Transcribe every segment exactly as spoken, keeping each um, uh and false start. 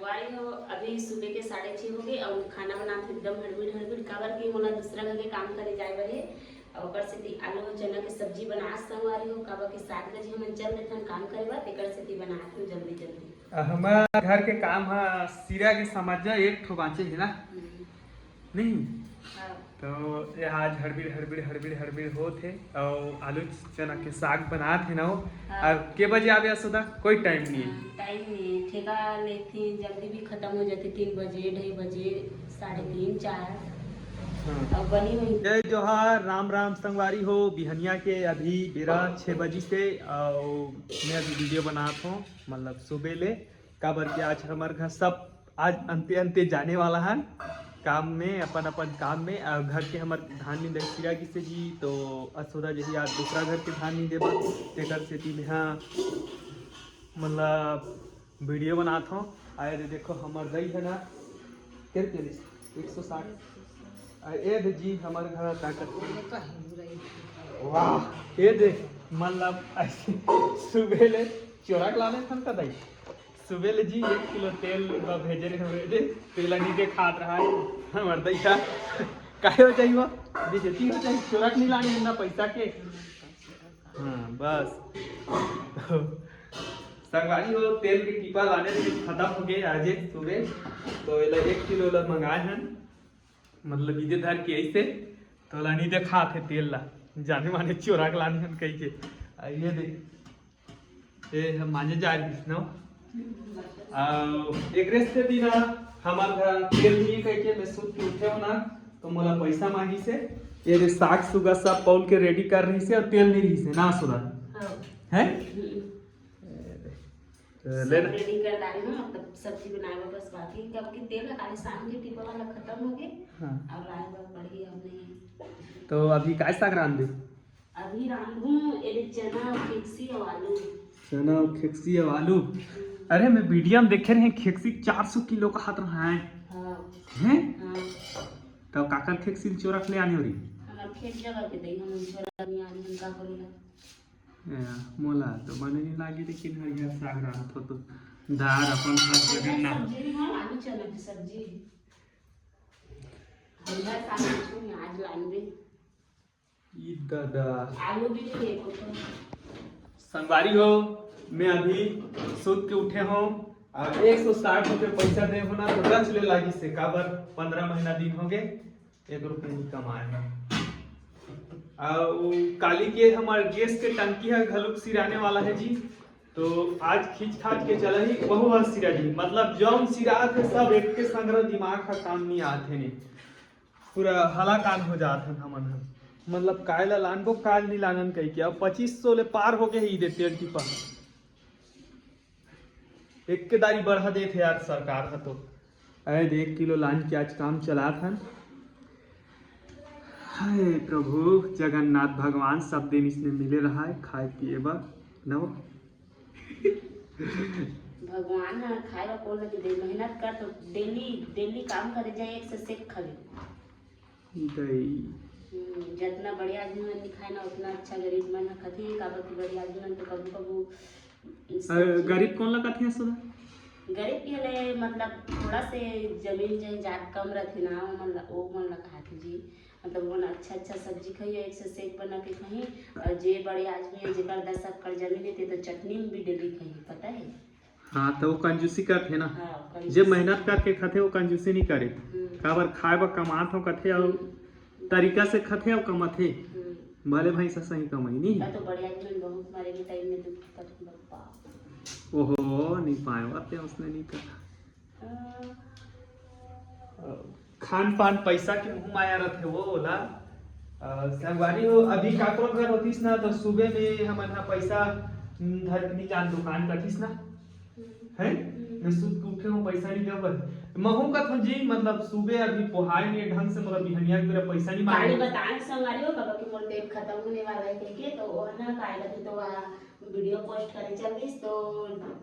संगवारी हो, अभी सुबह के साढ़े छः हो गए और खाना बनात हन एकदम हड़बड़ी हड़बड़ी, काबर कि मोला दूसरा घर के काम करे जाए बर हे। और ओकर सेती आलू चना के सब्जी बनात हन संगवारी हो, काबर कि सात बजे हमन चल देथन काम करे बर, तेकर सेती बनात हन जल्दी जल्दी। आ, हमर घर के काम ह सिरा के समझ जा, एक ठो बाँचे हे ना। हम्म। नहीं? हाँ। तो ये आज हड़बड़ी हड़बड़ी हड़बड़ी हड़बड़ी होत हे, और आलू चना के साग बनात हे ना वो। हाँ। और के बजे आवे असोदा? कोई टाइम नहीं है। हाँ, टाइम नहीं है, ठेका लेथे, जल्दी भी खत्म हो जाथे, तीन बजे, ढाई बजे, साढ़े तीन, चार। हाँ। अब बनी हुई। जय जोहार, राम राम संगवारी हो। बिहनिया के अभी बेरा छः बजी से, और मैं अभी वीडियो बनात हूँ, मतलब सुबह ले, काबर कि आज हमर घर सब आज अंते अंते जाने वाला हन काम में, अपन अपन काम में। और घर के हमर धान निंदे सिरा गिसे जी, तो असोदा जही आज दूसरा घर के धान निंदे बर, तेकर सेती मेहा मतलब वीडियो बनात हूँ। आए दे देखो हमर दई है ना, के रुपया लिस? एक सौ साठ। आ, ए दे जी हमर घर का करते। वाह, ये दे, मतलब ऐसे सुबह ले चोरा के लाने थन का दई। सुबह ले जी एक किलो तेल ब भेजे रहे हमरे दे, तेला नी देखात रहा है हमर दई का। काहे हो जाई वो? बेइज्जती हो जाई, चोरा के नहीं लाने ना पैसा के। हाँ, बस। तो संगवारी हो, तेल के टीपा लाने रहे, खत्म हो गए आज सुबह। तो एला एक किलो ला मंगाए हन, मतलब इदे धर के ऐसे, तो ला नहीं देखात हे तेल ला, जाने माने चोरा के लाने हन कही के। आ, ये दे, ये हम मांजे जा रही ना। आ, एकरे से दिन हमार घर तेल नहीं कह के मैं सूत के उठे हो ना, तो मोला पैसा मांगी से, ये दे साग सुगा सब पौल के रेडी कर रही से और तेल नहीं रही से ना सुधा। हाँ। हैं? हम्म। ले सब ना। रेडी कर डाली हूँ, मतलब सब्जी बनाए बर बस बाकी। कब के तेल है, खाली शाम के टीपा वाला खत्म हो गए। हाँ। और लाए बर पड़ी अब नहीं। तो अभी काय साग रांध दे? अभी रांधूं एदे चना और खेकसी और आलू। चना और खेकसी और आलू। हम्म। अरे, मैं वीडियो में देखे रहे, खेकसी चार सौ किलो का हाथ रहा है। हाँ। हैं? हाँ। तो काकर खेकसी चोरा के ले आने हो रही? हमार खेत जगह के दई, हम चोरा नहीं आने, हम का करेला? ए, मोला तो बने नहीं लागे, लेकिन हरियर साग रांधत हो तो दार अपन हाथ हरियर जगन्नाथ। सब्जी नहीं है, आलू चना की सब्जी। हरियर साग कुछ नहीं, आज लान दे। ई दादा। आलू भी नहीं है, कुछ नहीं। संगवारी हो, मैं अभी सूत के उठे हूँ और एक सौ साठ रुपये पैसा दे हो ना, तो रच ले लागी से काबर, पंद्रह महीना दिन हो गए, एक रुपये नहीं कमाए हैं। और काली के हमारे गैस के टंकी है, घलुक सिराने वाला है जी, तो आज खींच खाच के चला ही, वहू हर सिरा जी, मतलब जौन सिरा थे सब एक के संग रहा, दिमाग का काम नहीं आते नहीं। पूरा हलाकान हो जात हन हमन ह। मतलब, काय ला लानबो, काय नी लानन कहिके। अब पच्चीस सौ ले पार हो गए ही दे तेल टिपा। एक के दारी बढ़ा देथे यार सरकार ह तो। अरे दे, एक किलो लान के आज काम चलात हन। हाय प्रभु जगन्नाथ भगवान, सब दिन इसने मिले रहा है खाए पिए बर, नव। भगवान ह खाए ला कोन लगे दे, मेहनत कर तो डेली, डेली काम करे जाए, एक से सेक खावे। दई। हम्म, जतना बड़े आदमी मन नहीं खाए ना, उतना अच्छा गरीब मन ह खाथे, काबर कि बड़े आदमी मन तो कभू कभू अ, सब्जी गरीब कोन ला कथे सुधा? गरीब के ले मतलब थोड़ा से जमीन जायदाद कम रथे ना, वो मन ला, वो मन ला कहाथे जी। मतलब वो मन अच्छा अच्छा सब्जी खाइए, एक से सेक बना के खाइए। और जे बड़े आदमी है, जेकर दस एकड़ जमीन है, ते तो चटनी में भी डेली खाइए, पता है? हाँ, तो वो कंजूसी करथे ना। हाँ, जे कंजूसी। मेहनत करके खाथे, वो कंजूसी नहीं करे। हम्म। काबर खाए बर कमात हो कथे, और हम्म। तरीका से खाथे और कमाथे। हम्म। भले भाई सा सही कमाई नहीं। मैं तो बड़े आदमी मन बहुत मारे के टाइम में दुख पत बप्पा। ओहो, नहीं पाए, अब ते उसने नहीं कहा। हाँ। खान पान पैसा के मुंह माया रथे वो ओला। अ, संगवारी हो, अभी काकरो घर होतिस ना, तो सुबह में हमन ह पैसा, हम्म, धर के नहीं जान दुकान कथिस ना। हम्म। हैं? हम्म। मैं सुत के उठे हूँ, पैसा नहीं देव बर। महू कथों जी, मतलब सुबह अभी पोहाए नहीं ढंग से, मतलब बिहनिया के बेरा पैसा नहीं काली मांगे। बताएं संगवारी हो, काबर कि मोर तेल खत्म होने वाला है कहिके, तो वो है ना, काय कथे तो वहाँ वीडियो पोस्ट करे चल दिस, तो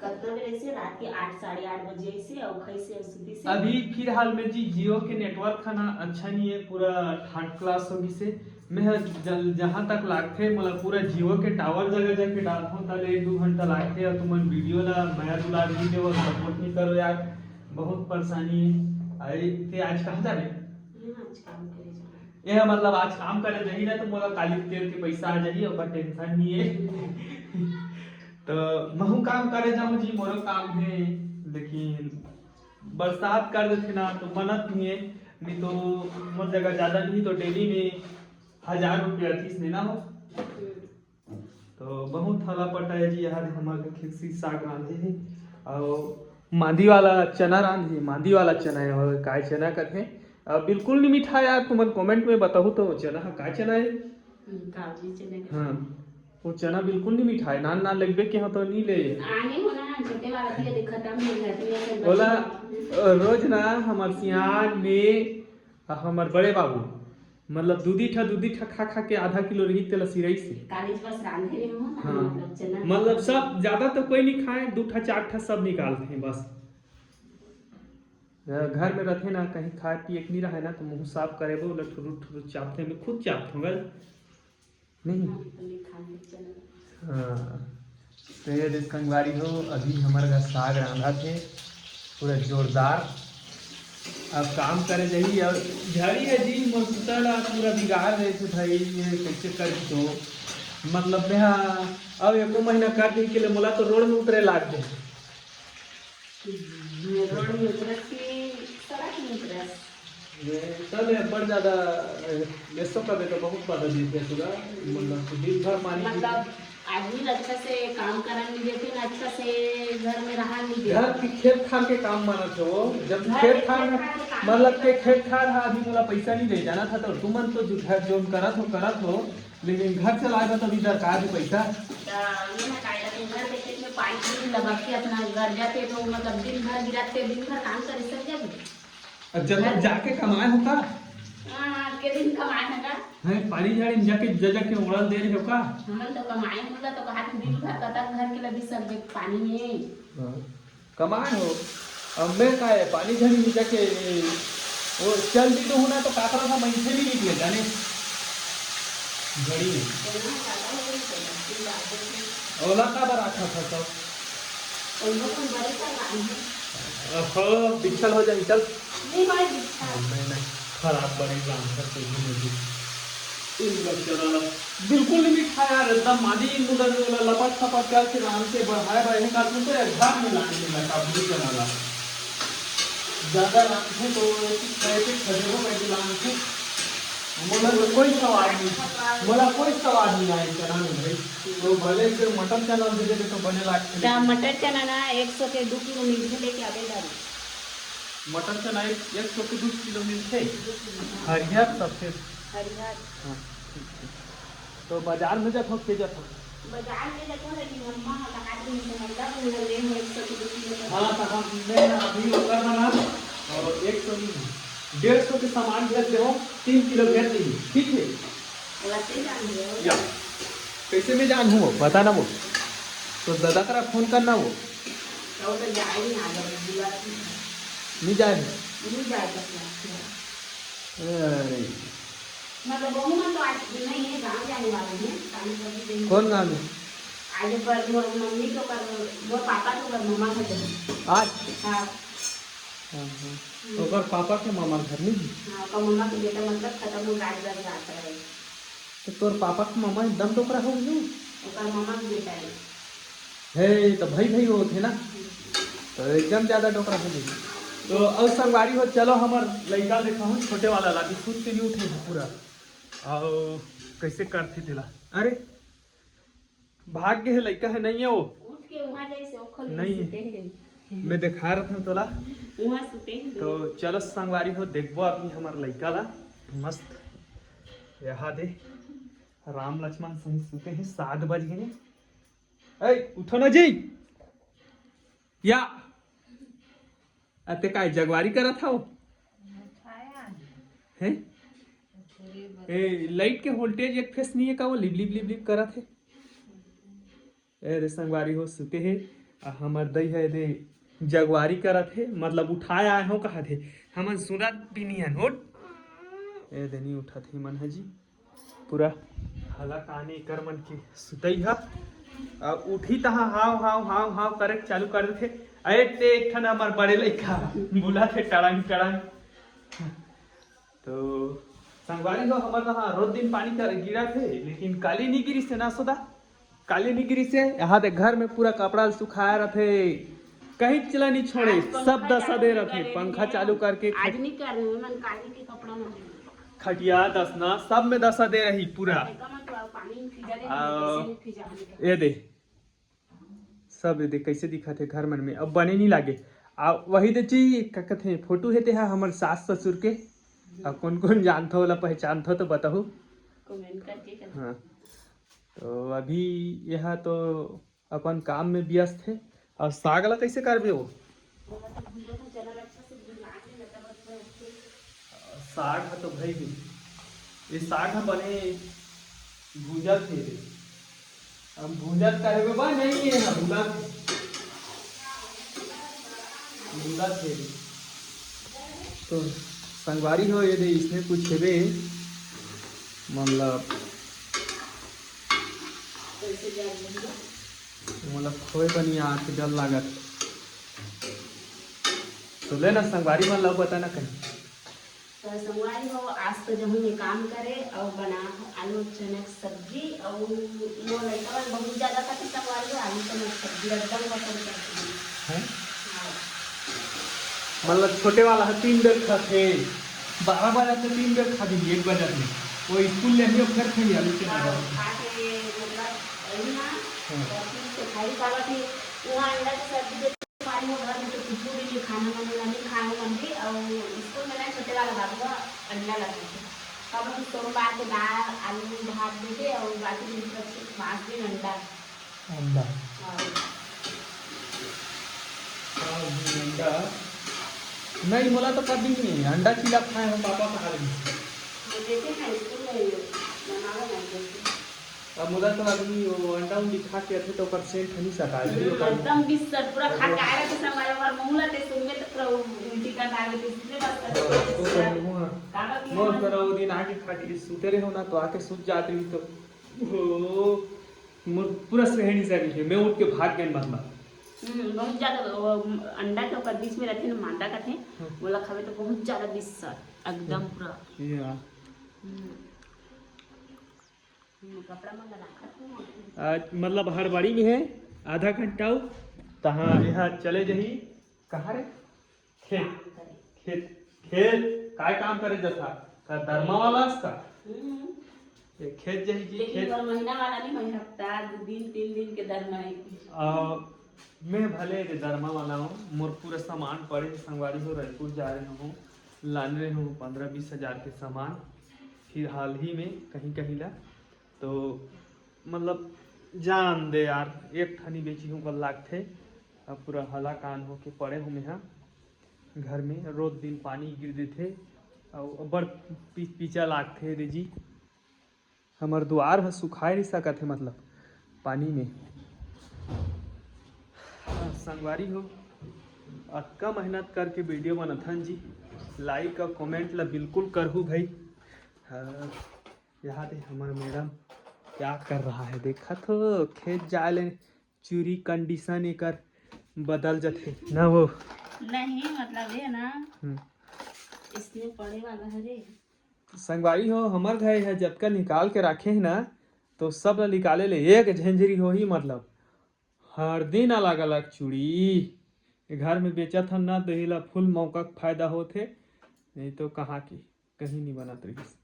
कतना बेर ऐसे रात के आठ, साढ़े आठ बजे ऐसे, और खैसे और सुती से। अभी फिलहाल में जी जियो के नेटवर्क है ना, अच्छा नहीं है, पूरा थर्ड क्लास हो गिसे। मैं ह जल-, जहाँ तक लागथे, मोला पूरा जियो के टावर जगह जाके डालथों, तले एक दू घंटा लागथे, और तुमन वीडियो ला मया दुलार नहीं देवो, सपोर्ट नहीं करो यार। बहुत परेशानी हे। अरे, ते आज कहाँ जाबे? मैं आज काम करे जाना। ये मतलब आज काम करे जाही ना, तो मोला काली तेल के पैसा आ जाही, ओकर टेंशन नहीं है। तो महू काम करे जाऊँ जी, मोरो काम है, लेकिन बरसात कर देथे ना, तो मनत नहीं है। नहीं तो मोर जगह ज्यादा नहीं, तो डेली में हजार रुपया तीस लेना हो। तो बहुत हला पटाया जी, यहाँ हमर खिरसी साग रांधे हे। और मांदी वाला चना रांधे, मांदी वाला चना है, और काय चना कथे। और बिल्कुल नहीं मीठा यार, तुमन कमेंट में बताओ तो चना हा, काय चना है? काबुली चना के। हाँ, वो चना बिल्कुल नहीं मीठा है, नान नान लगबे के हाँ तो नहीं ले। आने हो ना, छोटे वाला भी यदि खत्म हो जाती है, तो ओला, बच्चे अ, रोज ना हमर सियान में, अ, हमर बड़े बाबू, मतलब दूधी ठा, दूधी ठा खा खा के आधा किलो रही तेला सिरई से। कालेज बस रांधे रहे हो ना, हाँ। मतलब चना। मतलब सब ज्यादा तो कोई नहीं खाए, दू ठा चार ठा सब निकालते हैं बस। अ, घर में रहते ना, कहीं खाए पिए के नहीं रहे ना, तो मुंह साफ करे वो लोग ठुरुर ठुरुर चापते हैं, मैं खुद चापता हूँ गल। नहीं। हम तो नहीं खाने चना। हाँ। तो ये देख संगवारी हो, अभी हमर घर साग रांधा थे, पूरा जोरदार। अब काम करे जाही, अब झड़ी है जी, मोर सुता ला पूरा बिगाड़ दे थे भाई, ये कैसे कर तो। मतलब मैं हाँ, अब एको महीना कर दिन के लिए मोला तो रोड में उतरे लाग गए। रोड में उतरस कि सड़क में उतरस? ये सब है, बड़ ज्यादा, ए, बेसो का बेटा बहुत ज्यादा देखे सुगा, मतलब कि दिन भर पानी मतलब आदमी ला अच्छा से काम करन नहीं देते ना, अच्छा से घर में रहन नहीं देते। घर के खेत खार के काम मानत हो, जब घर खेत के खार, खेत खार के काम मतलब नहीं के करते। खेत खार हा अभी मोला पैसा नहीं दे जाना था, तो तुमन तो जो घर जोन करत हो, करत हो, लेकिन घर चलाए बर तो अभी दरकार है पैसा। त ये ना काय करते, घर के खेत में पानी पूरी लगा के अपना घर जाते तो मतलब दिन भर गिराते, दिन भर काम करे सक जाते। अब जब तक घर जाके कमाए हो का? हाँ, के दिन कमाए हो का? है, पानी झाड़ी में जाके, जा जाके उड़ल दे रहे हो का? हमन तो कमाए होला तो कहा कि दिन भर कतक घर के लगी सब देख पानी में। हाँ, कमाए हो। अब मैं का है, पानी झाड़ी में जाके वो चल भी तो होना तो काकरा था, मैं इसे नहीं निकले जाने। घड़ी में। ओला का बर आखा था सब? अहो, बिच्छल हो जाही, चल। नहीं, नहीं, खराब बड़ी रांधत तो ही नहीं। इन बच्चों ना, बिल्कुल नहीं मीठा यार, एकदम मादी मुदर वाला लपट सपट करके रांध के बढ़ाए बढ़े का, तुम तो एक बार में लाने में लगा, बुरी चना ला। ज्यादा रांधे तो एक एक खदेरो करके लांधे। मोला तो कोई स्वाद नहीं, मोला कोई स्वाद नहीं आए चना में भाई। तो भले से मटर चना दे दे तो बने लागथे। त मटर चना ना एक सौ के दू किलो मिलथे, लेके आबे दारू। मटर चना एक, एक सौ के दू किलो मिलथे। हरियर सफेद। हरियर। हाँ, ठीक, ठीक। तो बाजार में जाथो, के जाथो? बाजार में जाथो, लेकिन अम्मा ह कहा दिन से मतलब उन्हें ले हो एक सौ के दू किलो का। हाँ, तो हम, मैं अभी ओकर बना और एक सौ नहीं, डेढ़ सौ के सामान भेज दे हो, तीन किलो भेज दी, ठीक है? ओला ते जान दे हो। या, कैसे मैं जान हूँ, बता ना वो। तो दादा करा फोन करना वो। तो, तो जाए नहीं, आ जाए, बुला के। नहीं जाए। नहीं जाए तो क्या? अरे। मतलब, बहू मन तो आज नहीं है, गाँव जाने वाले हैं, काम करने देंगे। कौन गाँव में? आज पर मोर मम्मी तो कर, मोर पापा तो कर मम्मा घर जाए। आज? हाँ। हाँ, हाँ। हम्म। ओकर पापा के मामा घर नहीं? हाँ, ओकर मम्मा के बेटा मतलब खत्म हो गया, आज जात रहे। तो तोर पापा के मामा एकदम डोकरा हो गए। ओकर मम्मा के बेटा है। हे, तो भाई भाई होत हे ना, तो एकदम ज्यादा डोकरा हो गई। तो अउ संगवारी हो, चलो हमर लइका देखा हूँ, छोटे वाला ला भी सुत के नहीं उठे हे पूरा। अउ कैसे करथे तेला, अरे भाग गे हे लइका, हे नहीं हे वो, उठ के वहाँ जाइसे ओखर नहीं हे। सुते हे। मैं देखा रहा था तोला। वहाँ सुते हे। तो चलो संगवारी हो, देखबो अभी हमर लइका ला मस्त। यहाँ दे, राम लक्ष्मण सही सुते हे, सात बज गए। ए, उठो ना जी। या। अते काय जगवारी करत हव? हैं? ए, लाइट के वोल्टेज एक फेस नहीं है का, वो लिप लिप लिप लिप करत हे? ए रे संगवारी हो, सुते हे। आ हमर दई हे दे जगवारी करत हे, मतलब उठाए आए हो कहत हे। हमन सुनत भी नहीं हन, उठ। ए दे नहीं उठत हे मन ह जी। पूरा हला काने एकर मन के सुतई ह। आ उठी तहाँ हाव, हाव, हाव, हाव करे के चालू कर देथे। अरे ते एक ठन हमर बड़े लइका बुलाथे टड़ंग टड़ंग। तो संगवारी हो, हमर तहाँ रोज दिन पानी कर गिरत हे, लेकिन काली नहीं गिरिस हे ना सोदा, काली नहीं गिरिस हे। यहाँ ते घर में पूरा कपड़ा ल सुखाए रथे, कहीं चला नहीं छोड़े, सब दसा दे रथे। पंखा चालू करके आज नहीं कर रहे हैं, मन काली के कपड़ा में खटिया दसना सब में दसा दे रही पूरा। पानी फिजा दे, आओ। ये दे, सब ये दे कैसे दिखत हे घर मन में, अब बने नहीं लागे। आ वही दे जी, का कथे, फोटो हे ते हा हमर सास ससुर के। अब कौन कौन जानथो, ओला पहचानथो तो बताहू। कमेंट करके कर। हाँ, तो अभी यहाँ तो अपन काम में व्यस्त हे। और साग ला कैसे करबे वो? साग ह तो भाई, ये साग ह बने भूंजत हे रे। हम भूंजत करे बा नहीं, ये ह भूंजत हे, भूंजत हे रे। तो संगवारी हो, ये दे इसने कुछ हेबे, मतलब मोला खोए बनी आके डर लागत। तो ले ना संगवारी मन ला बता ना कहीं। तो संगवारी हो, आज तो जहूँ में काम करे और बना आलू चना के सब्जी और मोर लइका मन बहुत ज्यादा खातिर संगवारी हो आलू चना के सब्जी एकदम पसंद करथे। हैं? हाँ। मतलब छोटे वाला है तीन बेर खाथे, बारह बजे तो तीन बेर खा दी, एक बजे में वो स्कूल ले आइयो फिर खाइए आलू चना हाँ, का। खा के मतलब वही ना, हाँ। तो फिर से खाई पावा थी, वहाँ अंडा के सब्जी के पानी में घर में तो कुछ भी नहीं खाना, मैंने नहीं खाए मंडी और स्कूल में ना छोटे वाला बाबू का अंडा लगा थे, तब हम सोमवार के दाल आलू भात दे दे और बाकी दिन पर मांस दिन अंडा। अंडा। हाँ। अंडा। नहीं, मोला तो कभी नहीं अंडा चीला खाए हम पापा खा लेंगे। हाँ, देखे ना स्कूल में बनावे ना देखे। अब मोला तो आदमी वो अंडा उंडी खा के आथे तो ओकर सेंट नहीं सका है। हम्म, एकदम बिस्तर पूरा खा के आए रहे थे, हमारे और मुंह लाते सुन में तो पूरा उल्टी कर डाल देते, इसलिए बस हाँ, तो कर लूँ, हाँ। काबा की मोर हमारे तरह वो दिन आके खा के सुते रहे हो ना, तो आके सुत जाते भी तो वो मोर पूरा सहनी सहनी है, मैं उठ के भाग गए मतलब। हम्म, बहुत ज्यादा वो अंडा के ओकर बीच में रहते ना, मांदा कहते हैं, हाँ। बोला खावे तो बहुत ज्यादा बिस्तर एकदम पूरा। या। हम्म। हम्म, कपड़ा मंगा रखा था। आज मतलब हड़बड़ी में है, आधा घंटा हो, तहाँ यहाँ चले जही। कहाँ रे? खेत। खेत। खेत। काय काम करे जथा? का दरमा वाला अस का? हम्म। ये खेत जही जी, लेकिन खेत। हर महीना वाला नहीं, महीना हफ्ता, दो दिन, तीन दिन के दरमा है। आ, मैं भले रे दरमा वाला हूँ, मोर पूरा सामान पड़े हे संगवारी हो, रायपुर जा रहे हूँ, लाने रहे हूँ पन्द्रह बीस हजार के सामान, फिर हाल ही में कहीं कहीं ला। तो मतलब जान दे यार, एक ठनी बेची हूँ कल लागथे। अब पूरा हलाकान होके पड़े हूँ मैं घर में, रोज दिन पानी गिर देथे, अउ बड़ पी-, पीचा लागथे रे जी। हमर दुआर ह सुखाए नहीं सकत हे, मतलब पानी में। हाँ, संगवारी हो, अतका मेहनत करके वीडियो बनाथन जी, लाइक और कमेंट ला बिल्कुल करहू भाई। हाँ, यहाँ दे हमर मैडम क्या कर रहा है, देखा तो खेत जाए ले चूरी कंडीशन एकर बदल जथे ना वो। नहीं, मतलब ये ना, हम्म। इसमें पड़े वाला है रे। संगवारी हो, हमर घर है जतका निकाल के रखे है ना, तो सब ला निकाले ले एक झंझरी होही, मतलब हर दिन अलग अलग चूड़ी। घर में बेचत हन ना, तो एला फुल मौका के फायदा होथे, नहीं तो कहाँ की कहीं नहीं बनत रहिस।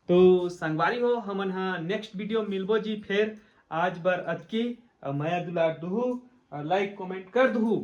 तो संगवारी हो, हमन हा नेक्स्ट वीडियो मिलबो जी फेर। आज बर अतकी, अउ मया दुलार दुहू, अउ लाइक कमेंट कर दुहू।